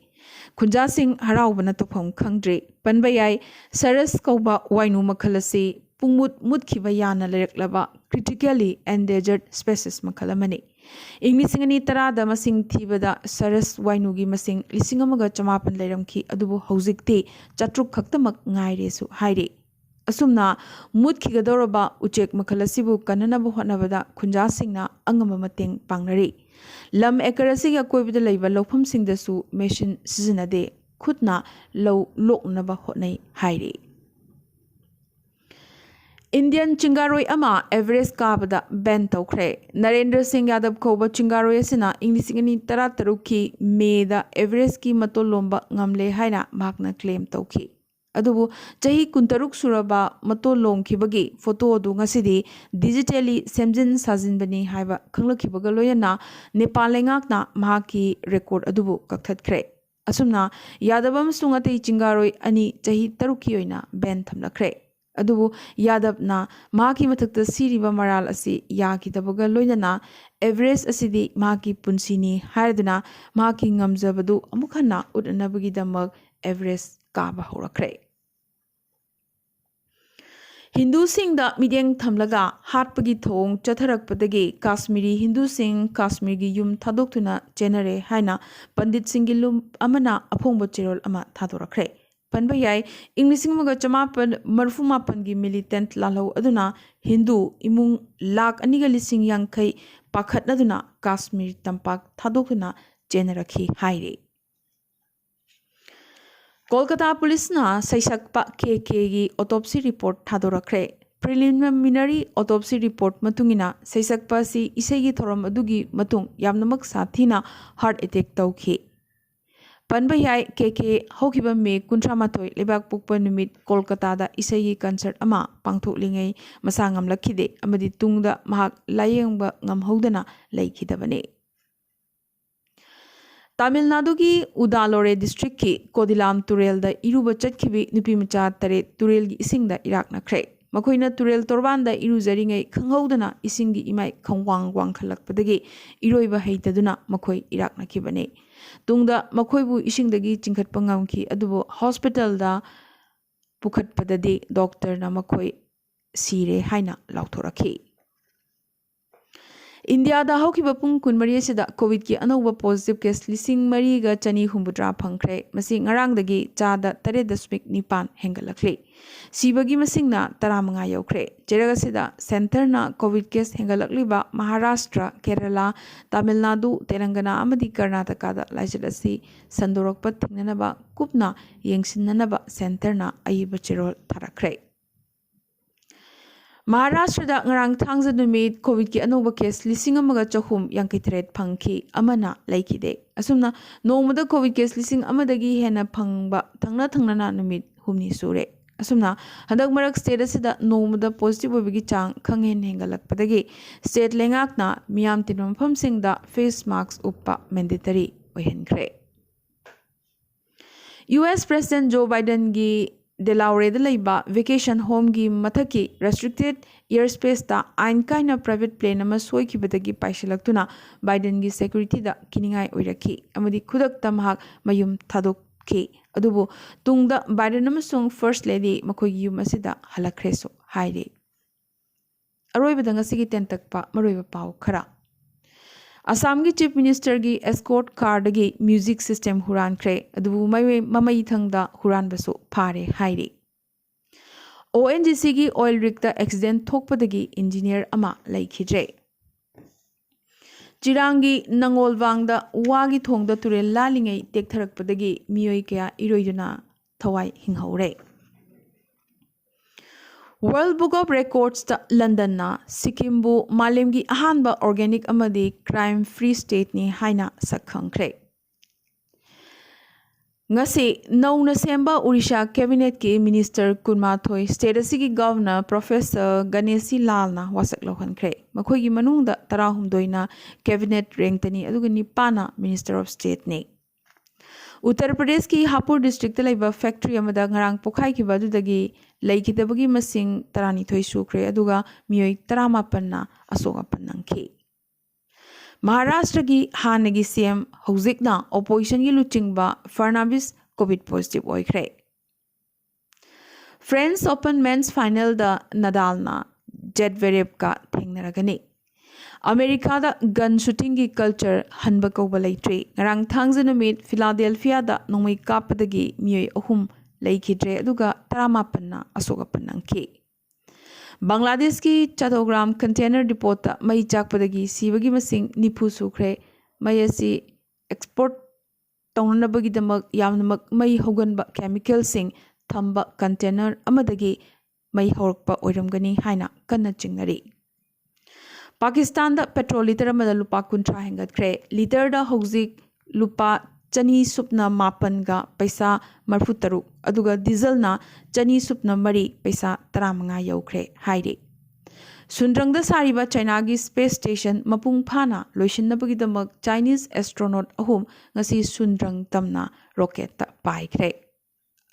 ꯈꯨꯟꯖꯥꯁꯤꯡ ꯍꯔꯥꯎꯕꯅ ꯇꯧꯐꯝ ꯈꯪꯗ꯭ꯔꯦ꯫ ꯄꯟꯕ ꯌꯥꯏ, ꯁꯔꯁ ꯀꯧꯕ ꯋꯥꯏꯅꯨ ꯃꯈꯜ ꯑꯁꯤ ꯄꯨꯡꯃꯨꯠ ꯃꯨꯠꯈꯤꯕ ꯌꯥꯅ ꯂꯩꯔꯛꯂꯕ critically endangered species ꯃꯈꯜ ꯑꯃꯅꯤ꯫ ꯏꯪ ꯂꯤꯁꯤꯡ ꯑꯅꯤ ꯇꯔꯥꯗ ꯃꯁꯤꯡ ꯊꯤꯕꯗ ꯁꯔꯁ ꯋꯥꯏꯅꯨꯒꯤ ꯃꯁꯤꯡ ꯂꯤꯁꯤꯡ ꯑꯃꯒ ꯆꯃꯥꯄꯟ ꯂꯩꯔꯝꯈꯤ, ꯑꯗꯨꯕꯨ ꯍꯧꯖꯤꯛꯇꯤ ꯆꯥꯇ꯭ꯔꯨꯛ ꯈꯛꯇꯃꯛ ꯉꯥꯏꯔꯦꯁꯨ ꯍꯥꯏꯔꯤ꯫ ꯑꯁꯨꯝꯅ ꯃꯨꯠꯈꯤꯒꯗꯧꯔꯕ ꯎꯆꯦꯛ ꯃꯈꯜ ꯑꯁꯤꯕꯨ ꯀꯟꯅꯅꯕ ꯍꯣꯠꯅꯕꯗ ꯈꯨꯟꯖꯥꯁꯤꯡꯅ ꯑꯉꯝꯕ ꯃꯇꯦꯡ ꯄꯥꯡꯅꯔꯤ꯫ ꯂꯝ ꯑꯦꯀꯔ ꯑꯁꯤꯒꯤ ꯑꯀꯣꯏꯕꯗ ꯂꯩꯕ ꯂꯧꯐꯝꯁꯤꯡꯗꯁꯨ ꯃꯦꯁꯤꯟ ꯁꯤꯖꯤꯟꯅꯗꯦ, ꯈꯨꯠꯅ ꯂꯧ ꯂꯣꯛꯅꯕ ꯍꯣꯠꯅꯩ ꯍꯥꯏꯔꯤ꯫ ꯏꯟꯗꯤꯌꯟ ꯆꯤꯡꯒꯥꯔꯣꯏ ꯑꯃ ꯑꯦꯚꯔꯦꯁ ꯀꯥꯕꯗ ꯕꯦꯟ ꯇꯧꯈ꯭ꯔꯦ꯫ ꯅꯔꯦꯟꯗ꯭ꯔ ꯁꯤꯡ ꯌꯥꯗꯕ ꯀꯧꯕ ꯆꯤꯡꯒꯥꯔꯣꯏ ꯑꯁꯤꯅ ꯏꯪ ꯂꯤꯁꯤꯡ ꯑꯅꯤ ꯇꯔꯥꯇꯔꯨꯛꯀꯤ ꯃꯦꯗ ꯑꯦꯚꯔꯦꯁꯀꯤ ꯃꯇꯣꯟ ꯂꯣꯝꯕ ꯉꯝꯂꯦ ꯍꯥꯏꯅ ꯃꯍꯥꯛꯅ ꯀ꯭ꯂꯦꯝ ꯇꯧꯈꯤ꯫ ꯑꯗꯨꯕꯨ ꯆꯍꯤ ꯀꯨꯟꯇꯔꯨꯛ ꯁꯨꯔꯕ ꯃꯇꯣ ꯂꯣꯡꯈꯤꯕꯒꯤ ꯐꯣꯇꯣ ꯑꯗꯨ ꯉꯁꯤꯗꯤ ꯗꯤꯖꯤꯇꯦꯜꯂꯤ ꯁꯦꯝꯖꯤꯟ ꯁꯥꯖꯤꯟꯕꯅꯤ ꯍꯥꯏꯕ ꯈꯪꯂꯛꯈꯤꯕꯒ ꯂꯣꯏꯅꯅ ꯅꯦꯄꯥꯜ ꯂꯩꯉꯥꯛꯅ ꯃꯍꯥꯛꯀꯤ ꯔꯦꯀꯣꯔꯗ ꯑꯗꯨꯕꯨ ꯀꯛꯊꯠꯈ꯭ꯔꯦ꯫ ꯑꯁꯨꯝꯅ ꯌꯥꯗꯕ ꯑꯃꯁꯨꯡ ꯑꯇꯩ ꯆꯤꯡꯒꯥꯔꯣꯏ ꯑꯅꯤ ꯆꯍꯤ ꯇꯔꯨꯛꯀꯤ ꯑꯣꯏꯅ ꯕꯦꯟ ꯊꯝꯂꯛꯈ꯭ꯔꯦ꯫ ꯑꯗꯨꯕꯨ ꯌꯥꯗꯕꯅ ꯃꯍꯥꯛꯀꯤ ꯃꯊꯛꯇ ꯁꯤꯔꯤꯕ ꯃꯔꯥꯜ ꯑꯁꯤ ꯌꯥꯈꯤꯗꯕꯒ ꯂꯣꯏꯅꯅ ꯑꯦꯚꯔꯦꯁ ꯑꯁꯤꯗꯤ ꯃꯍꯥꯛꯀꯤ ꯄꯨꯟꯁꯤꯅꯤ ꯍꯥꯏꯔꯗꯨꯅ ꯃꯍꯥꯛꯀꯤ ꯉꯝꯖꯕꯗꯨ ꯑꯃꯨꯛ ꯍꯟꯅ ꯎꯠꯅꯅꯕꯒꯤꯗꯃꯛ ꯑꯦꯚꯔꯦꯁ ꯀꯥꯕ ꯍꯧꯔꯛꯈ꯭ꯔꯦ꯫ ꯍꯤꯟꯗꯨꯁꯤꯡꯗ ꯃꯤꯠꯌꯦꯡ ꯊꯝꯂꯒ ꯍꯥꯠꯄꯒꯤ ꯊꯧꯑꯣꯡ ꯆꯠꯊꯔꯛꯄꯗꯒꯤ ꯀꯥꯁꯃꯤꯔꯤ ꯍꯤꯟꯗꯨꯁꯤꯡ ꯀꯥꯁꯃꯤꯔꯒꯤ ꯌꯨꯝ ꯊꯥꯗꯣꯛꯇꯨꯅ ꯆꯦꯟꯅꯔꯦ ꯍꯥꯏꯅ ꯄꯟꯗꯤꯠꯁꯤꯡꯒꯤ ꯂꯨꯞ ꯑꯃꯅ ꯑꯐꯣꯡꯕ ꯆꯦꯔꯣꯜ ꯑꯃ ꯊꯥꯗꯣꯔꯛꯈ꯭ꯔꯦ꯫ ꯄꯟꯕ ꯌꯥꯏ, ꯏꯪ ꯂꯤꯁꯤꯡ ꯑꯃꯒ ꯆꯃꯥꯄꯟ ꯃꯔꯤꯐꯨ ꯃꯥꯄꯟꯒꯤ ꯃꯤꯂꯤꯇꯦꯟꯠ ꯂꯥꯜꯍꯧ ꯑꯗꯨꯅ ꯍꯤꯟꯗꯨ ꯏꯃꯨꯡ ꯂꯥꯈ ꯑꯅꯤꯒ ꯂꯤꯁꯤꯡ ꯌꯥꯡꯈꯩ ꯄꯥꯈꯠꯅꯗꯨꯅ ꯀꯥꯁꯃꯤꯔ ꯇꯝꯄꯥꯛ ꯊꯥꯗꯣꯛꯇꯨꯅ ꯆꯦꯟꯅꯔꯛꯈꯤ ꯍꯥꯏꯔꯤ꯫ ꯀꯣꯜꯀꯇꯥ ꯄꯨꯂꯤꯁꯅ ꯁꯩꯁꯛꯄ ꯀꯦ ꯀꯦꯒꯤ ꯑꯣꯇꯣꯞꯁꯤ ꯔꯤꯄꯣꯔꯠ ꯊꯥꯗꯣꯔꯛꯈ꯭ꯔꯦ꯫ ꯄ꯭ꯔꯤꯂꯤꯃꯤꯅꯔꯤ ꯑꯣꯇꯣꯞꯁꯤ ꯔꯤꯄꯣꯔꯠ ꯃꯇꯨꯡ ꯏꯟꯅ ꯁꯩꯁꯛꯄ ꯑꯁꯤ ꯏꯁꯩꯒꯤ ꯊꯧꯔꯝ ꯑꯗꯨꯒꯤ ꯃꯇꯨꯡ ꯌꯥꯝꯅꯃꯛ ꯁꯥꯊꯤꯅ ꯍꯥꯔꯠ ꯑꯦꯇꯦꯛ ꯇꯧꯈꯤ꯫ ꯄꯟꯕ ꯌꯥꯏ, ꯀꯦ ꯀꯦ ꯍꯧꯈꯤꯕ ꯃꯦ ꯀꯨꯟꯊ꯭ꯔꯥ ꯃꯥꯊꯣꯏ ꯂꯩꯕꯥꯛ ꯄꯣꯛꯄ ꯅꯨꯃꯤꯠ ꯀꯣꯜꯀꯇꯥꯗ ꯏꯁꯩꯒꯤ ꯀꯟꯁꯔꯠ ꯑꯃ ꯄꯥꯡꯊꯣꯛꯂꯤꯉꯩ ꯃꯁꯥ ꯉꯝꯂꯛꯈꯤꯗꯦ ꯑꯃꯗꯤ ꯇꯨꯡꯗ ꯃꯍꯥꯛ ꯂꯥꯌꯦꯡꯕ ꯉꯝꯍꯧꯗꯅ ꯂꯩꯈꯤꯗꯕꯅꯤ꯫ ꯇꯥꯃꯤꯜ ꯅꯥꯗꯨꯒꯤ ꯎꯗꯥꯂꯣꯔꯦ ꯗꯤꯁꯇ꯭ꯔꯤꯛꯀꯤ ꯀꯣꯗꯤꯂꯥꯝ ꯇꯨꯔꯦꯜꯗ ꯏꯔꯨꯕ ꯆꯠꯈꯤꯕꯤ ꯅꯨꯄꯤ ꯃꯆꯥ ꯇꯔꯦꯠ ꯇꯨꯔꯦꯜꯒꯤ ꯏꯁꯤꯡꯗ ꯏꯔꯥꯛꯅꯈ꯭ꯔꯦ꯫ ꯃꯈꯣꯏꯅ ꯇꯨꯔꯦꯜ ꯇꯣꯔꯕꯥꯟꯗ ꯏꯔꯨꯖꯔꯤꯉꯩ ꯈꯪꯍꯧꯗꯅ ꯏꯁꯤꯡꯒꯤ ꯏꯃꯥꯏ ꯈꯪꯋꯥꯡ ꯋꯥꯡꯈꯠꯂꯛꯄꯗꯒꯤ ꯏꯔꯣꯏꯕ ꯍꯩꯇꯗꯨꯅ ꯃꯈꯣꯏ ꯏꯔꯥꯛꯅꯈꯤꯕꯅꯤ꯫ ꯇꯨꯡꯗ ꯃꯈꯣꯏꯕꯨ ꯏꯁꯤꯡꯗꯒꯤ ꯆꯤꯡꯈꯠꯄ ꯉꯝꯈꯤ, ꯑꯗꯨꯕꯨ ꯍꯣꯁꯄꯤꯇꯥꯜꯗ ꯄꯨꯈꯠꯄꯗꯗꯤ ꯗꯣꯛꯇꯔꯅ ꯃꯈꯣꯏ ꯁꯤꯔꯦ ꯍꯥꯏꯅ ꯂꯥꯎꯊꯣꯔꯛꯈꯤ꯫ ꯏꯟꯗꯤꯌꯥꯗ ꯍꯧꯈꯤꯕ ꯄꯨꯡ ꯀꯨꯟꯃꯔꯤ ꯑꯁꯤꯗ ꯀꯣꯚꯤꯗꯀꯤ ꯑꯅꯧꯕ ꯄꯣꯖꯤꯇꯤꯚ ꯀꯦꯁ ꯂꯤꯁꯤꯡ ꯃꯔꯤꯒ ꯆꯅꯤ ꯍꯨꯝꯐꯨꯇꯔꯥ ꯐꯪꯈ꯭ꯔꯦ꯫ ꯃꯁꯤ ꯉꯔꯥꯡꯗꯒꯤ ꯆꯥꯗ ꯇꯔꯦꯠ ꯗꯁꯃꯤꯛ ꯅꯤꯄꯥꯟ ꯍꯦꯟꯒꯠꯂꯛꯂꯤ꯫ ꯁꯤꯕꯒꯤ ꯃꯁꯤꯡꯅ ꯇꯔꯥꯃꯉꯥ ꯌꯧꯈ꯭ꯔꯦ꯫ ꯆꯩꯔꯛ ꯑꯁꯤꯗ ꯁꯦꯟꯇꯔꯅ ꯀꯣꯚꯤꯗ ꯀꯦꯁ ꯍꯦꯟꯒꯠꯂꯛꯂꯤꯕ ꯃꯍꯥꯔꯥꯁꯇ꯭ꯔ, ꯀꯦꯔꯂꯥ, ꯇꯥꯃꯤꯜ ꯅꯥꯗꯨ, ꯇꯦꯂꯪꯒꯅꯥ ꯑꯃꯗꯤ ꯀꯔꯅꯥꯇꯀꯥꯗ ꯂꯥꯏꯆꯠ ꯑꯁꯤ ꯁꯟꯗꯣꯔꯛꯄ ꯊꯤꯡꯅꯅꯕ ꯀꯨꯞꯅ ꯌꯦꯡꯁꯤꯟꯅꯅꯕ ꯁꯦꯟꯇꯔꯅ ꯑꯏꯕ ꯆꯦꯔꯣꯜ ꯊꯥꯔꯛꯈ꯭ꯔꯦ꯫ ꯃꯍꯥꯔꯥꯁꯇ꯭ꯔꯗ ꯉꯔꯥꯡ ꯊꯥꯡꯖ ꯅꯨꯃꯤꯠ ꯀꯣꯚꯤꯗꯀꯤ ꯑꯅꯧꯕ ꯀꯦꯁ ꯂꯤꯁꯤꯡ ꯑꯃꯒ ꯆꯍꯨꯝ ꯌꯥꯡꯈꯩ ꯇꯔꯦꯠ ꯐꯪꯈꯤ, ꯑꯃꯅ ꯂꯩꯈꯤꯗꯦ꯫ ꯑꯁꯨꯝꯅ ꯅꯣꯡꯃꯗ ꯀꯣꯚꯤꯗ ꯀꯦꯁ ꯂꯤꯁꯤꯡ ꯑꯃꯗꯒꯤ ꯍꯦꯟꯅ ꯐꯪꯕ ꯊꯪꯅ ꯊꯪꯅꯅ ꯅꯨꯃꯤꯠ ꯍꯨꯝꯅꯤ ꯁꯨꯔꯦ꯫ ꯑꯁꯨꯝꯅ ꯍꯟꯗꯛ ꯃꯔꯛ state ꯑꯁꯤꯗ ꯅꯣꯡꯃꯗ positive ꯑꯣꯏꯕꯒꯤ ꯆꯥꯡ ꯈꯪꯍꯦꯟ ꯍꯦꯟꯒꯠꯂꯛꯄꯗꯒꯤ state ꯂꯩꯉꯥꯛꯅ ꯃꯤꯌꯥꯝ ꯇꯤꯟꯕ ꯃꯐꯝꯁꯤꯡꯗ face mask ꯎꯞꯄ mandatory ꯑꯣꯏꯍꯟꯈ꯭ꯔꯦ꯫ U S President Joe Bidenꯒꯤ ꯗꯦꯂꯥꯎꯔꯦꯗ ꯂꯩꯕ vacation homeꯒꯤ ꯃꯊꯛꯀꯤ restricted airspaceꯇ ꯑꯥꯏꯟ ꯀꯥꯏꯅ private plane ꯑꯃ ꯁꯣꯏꯈꯤꯕꯗꯒꯤ ꯄꯥꯏꯁꯤꯜꯂꯛꯇꯨꯅ Bidenꯒꯤ securityꯗ ꯀꯤꯅꯤꯡꯉꯥꯏ ꯑꯣꯏꯔꯛꯈꯤ ꯑꯃꯗꯤ ꯈꯨꯗꯛꯇ ꯃꯍꯥꯛ ꯃꯌꯨꯝ ꯊꯥꯗꯣꯛꯈꯤ꯫ ꯑꯗꯨꯕꯨ ꯇꯨꯡꯗ Biden ꯑꯃꯁꯨꯡ First Lady ꯃꯈꯣꯏꯒꯤ ꯌꯨꯝ ꯑꯁꯤꯗ ꯍꯜꯂꯛꯈ꯭ꯔꯦꯁꯨ ꯍꯥꯏꯔꯤ꯫ ꯑꯔꯣꯏꯕꯗ ꯉꯁꯤꯒꯤ ꯇꯦꯟꯇꯛꯄ ꯃꯔꯨꯑꯣꯏꯕ ꯄꯥꯎ ꯈꯔ꯫ ꯑꯁꯥꯝꯒꯤ Chief Ministerꯒꯤ escort carꯗꯒꯤ music system ꯍꯨꯔꯥꯟꯈ꯭ꯔꯦ, ꯑꯗꯨꯕꯨ ꯃꯃꯩ-, ꯃꯃꯩ ꯊꯪꯗ ꯍꯨꯔꯥꯟꯕꯁꯨ ꯐꯥꯔꯦ ꯍꯥꯏꯔꯤ꯫ ONGCꯒꯤ oil rigꯇ accident ꯊꯣꯛꯄꯗꯒꯤ engineer ꯑꯃ ꯂꯩꯈꯤꯗ꯭ꯔꯦ꯫ ꯆꯤꯔꯥꯡꯒꯤ ꯅꯉꯣꯜꯕꯥꯡꯗ ꯋꯥꯒꯤ ꯊꯣꯡꯗ ꯇꯨꯔꯦꯜ ꯂꯥꯜꯂꯤꯉꯩ ꯇꯦꯛꯊꯔꯛꯄꯗꯒꯤ ꯃꯤꯑꯣꯏ ꯀꯌꯥ ꯏꯔꯣꯏꯗꯨꯅ ꯊꯋꯥꯏ ꯍꯤꯡꯍꯧꯔꯦ꯫ World Book of Recordsꯇ ꯂꯟꯗꯟꯅ ꯁꯤꯛꯀꯤꯝꯕꯨ ꯃꯥꯂꯦꯝꯒꯤ ꯑꯍꯥꯟꯕ organic ꯑꯃꯗꯤ crime free stateꯅꯤ ꯍꯥꯏꯅ ꯁꯛꯈꯪꯈ꯭ꯔꯦ꯫ ꯉꯁꯤ ꯅꯧꯅ ꯁꯦꯝꯕ ꯑꯣꯔꯤꯁꯥ cabinetꯀꯤ minister ꯀꯨꯟꯃꯥꯊꯣꯏ state ꯑꯁꯤꯒꯤ governor Professor ꯒꯅꯦꯁꯤ ꯂꯥꯜꯅ ꯋꯥꯁꯛ ꯂꯧꯍꯟꯈ꯭ꯔꯦ꯫ ꯃꯈꯣꯏꯒꯤ ꯃꯅꯨꯡꯗ ꯇꯔꯥꯍꯨꯝꯗꯣꯏꯅ cabinet rankꯇꯅꯤ, ꯑꯗꯨꯒ ꯅꯤꯄꯥꯟꯅ Minister of Stateꯅꯤ꯫ ꯎꯠꯇꯔ ꯄ꯭ꯔꯗꯦꯁꯀꯤ ꯍꯥꯄꯨꯔ districtꯇ ꯂꯩꯕ factory ꯑꯃꯗ ꯉꯔꯥꯡ ꯄꯣꯈꯥꯏꯈꯤꯕ ꯑꯗꯨꯗꯒꯤ ꯂꯩꯈꯤꯗꯕꯒꯤ ꯃꯁꯤꯡ ꯇꯔꯥꯅꯤꯊꯣꯏ ꯁꯨꯈ꯭ꯔꯦ, ꯑꯗꯨꯒ ꯃꯤꯑꯣꯏ ꯇꯔꯥꯃꯥꯄꯟꯅ ꯑꯁꯣꯛ ꯑꯄꯟ ꯅꯪꯈꯤ꯫ ꯃꯍꯥꯔꯥꯁꯇ꯭ꯔꯒꯤ ꯍꯥꯟꯅꯒꯤ CM, ꯍꯧꯖꯤꯛꯅ oppositionꯒꯤ ꯂꯨꯆꯤꯡꯕ ꯐꯔꯅꯥꯕꯤꯁ COVID positive ꯑꯣꯏꯈ꯭ꯔꯦ꯫ French Open men's finalꯗ ꯅꯗꯥꯜꯅ ꯖꯦꯗꯕꯦꯔꯦꯞꯀ ꯊꯦꯡꯅꯔꯒꯅꯤ꯫ ꯑꯃꯦꯔꯤꯀꯥꯗ gun shootingꯒꯤ culture ꯍꯟꯕ ꯀꯧꯕ ꯂꯩꯇ꯭ꯔꯤ꯫ ꯉꯔꯥꯡ ꯊꯥꯡꯖ ꯅꯨꯃꯤꯠ ꯐꯤꯂꯥꯗꯦꯜꯐꯤꯌꯥꯗ ꯅꯣꯡꯃꯩ ꯀꯥꯞꯄꯗꯒꯤ ꯃꯤꯑꯣꯏ ꯑꯍꯨꯝ ꯂꯩꯈꯤꯗ꯭ꯔꯦ, ꯑꯗꯨꯒ ꯇꯔꯥꯃꯥꯄꯟꯅ ꯑꯁꯣꯛ ꯑꯄꯟ ꯅꯪꯈꯤ꯫ ꯕꯪꯒ꯭ꯂꯥꯗꯦꯁꯀꯤ ꯆꯥꯇꯣꯒ꯭ꯔꯥꯝ container depotꯇ ꯃꯩ ꯆꯥꯛꯄꯗꯒꯤ ꯁꯤꯕꯒꯤ ꯃꯁꯤꯡ ꯅꯤꯐꯨ ꯁꯨꯈ꯭ꯔꯦ꯫ ꯃꯩ ꯑꯁꯤ export ꯇꯧꯅꯅꯕꯒꯤꯗꯃꯛ ꯌꯥꯝꯅꯃꯛ ꯃꯩ ꯍꯧꯒꯟꯕ chemicalꯁꯤꯡ ꯊꯝꯕ container ꯑꯃꯗꯒꯤ ꯃꯩ ꯍꯧꯔꯛꯄ ꯑꯣꯏꯔꯝꯒꯅꯤ ꯍꯥꯏꯅ ꯀꯟꯅ ꯆꯤꯡꯅꯔꯤ꯫ ꯄꯥꯀꯤꯁꯇꯥꯟꯗ petrol litre ꯑꯃꯗ ꯂꯨꯄꯥ ꯀꯨꯟꯊ꯭ꯔꯥ ꯍꯦꯟꯒꯠꯈ꯭ꯔꯦ꯫ Litreꯗ ꯍꯧꯖꯤꯛ ꯂꯨꯄꯥ ꯆꯅꯤ ꯁꯨꯞꯅ ꯃꯥꯄꯟꯒ ꯄꯩꯁꯥ ꯃꯔꯤꯐꯨ ꯇꯔꯨꯛ, ꯑꯗꯨꯒ ꯗꯤꯖꯜꯅ ꯆꯅꯤ ꯁꯨꯞꯅ ꯃꯔꯤ ꯄꯩꯁꯥ ꯇꯔꯥꯃꯉꯥ ꯌꯧꯈ꯭ꯔꯦ ꯍꯥꯏꯔꯤ꯫ ꯁꯨꯟꯗ꯭ꯔꯪꯗ ꯁꯥꯔꯤꯕ ꯆꯥꯏꯅꯥꯒꯤ space station ꯃꯄꯨꯡ ꯐꯥꯅ ꯂꯣꯏꯁꯤꯟꯅꯕꯒꯤꯗꯃꯛ Chinese astronaut ꯑꯍꯨꯝ ꯉꯁꯤ ꯁꯨꯟꯗ꯭ꯔꯪ ꯇꯝꯅ ꯔꯣꯀꯦꯠꯇ ꯄꯥꯏꯈ꯭ꯔꯦ꯫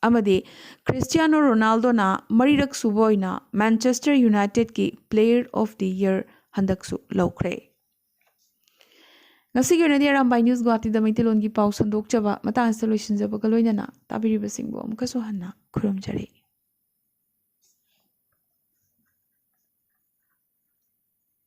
ꯑꯃꯗꯤ ꯈ꯭ꯔꯤꯁꯇꯤꯌꯥꯅꯣ ꯔꯣꯅꯥꯜꯗꯣꯅ ꯃꯔꯤꯔꯛ ꯁꯨꯕ ꯑꯣꯏꯅ Manchester Unitedꯀꯤ Player of the Year ꯍꯟꯗꯛꯁꯨ ꯂꯧꯈ꯭ꯔꯦ꯫ ꯉꯁꯤꯒꯤ ꯑꯣꯏꯅꯗꯤ ꯑꯔꯥꯝꯕꯥꯏ ꯅ꯭ꯌꯨꯁ ꯒꯨꯋꯥꯍꯥꯇꯤꯗ ꯃꯩꯇꯩꯂꯣꯟꯒꯤ ꯄꯥꯎ ꯁꯟꯗꯣꯛꯆꯕ ꯃꯇꯥꯡ ꯑꯁꯤꯗ ꯂꯣꯏꯁꯤꯟꯖꯕꯒ ꯂꯣꯏꯅꯅ ꯇꯥꯕꯤꯔꯤꯕꯁꯤꯡꯕꯨ ꯑꯃꯨꯛꯀꯁꯨ ꯍꯟꯅ ꯈꯨꯔꯨꯝꯖꯔꯤ꯫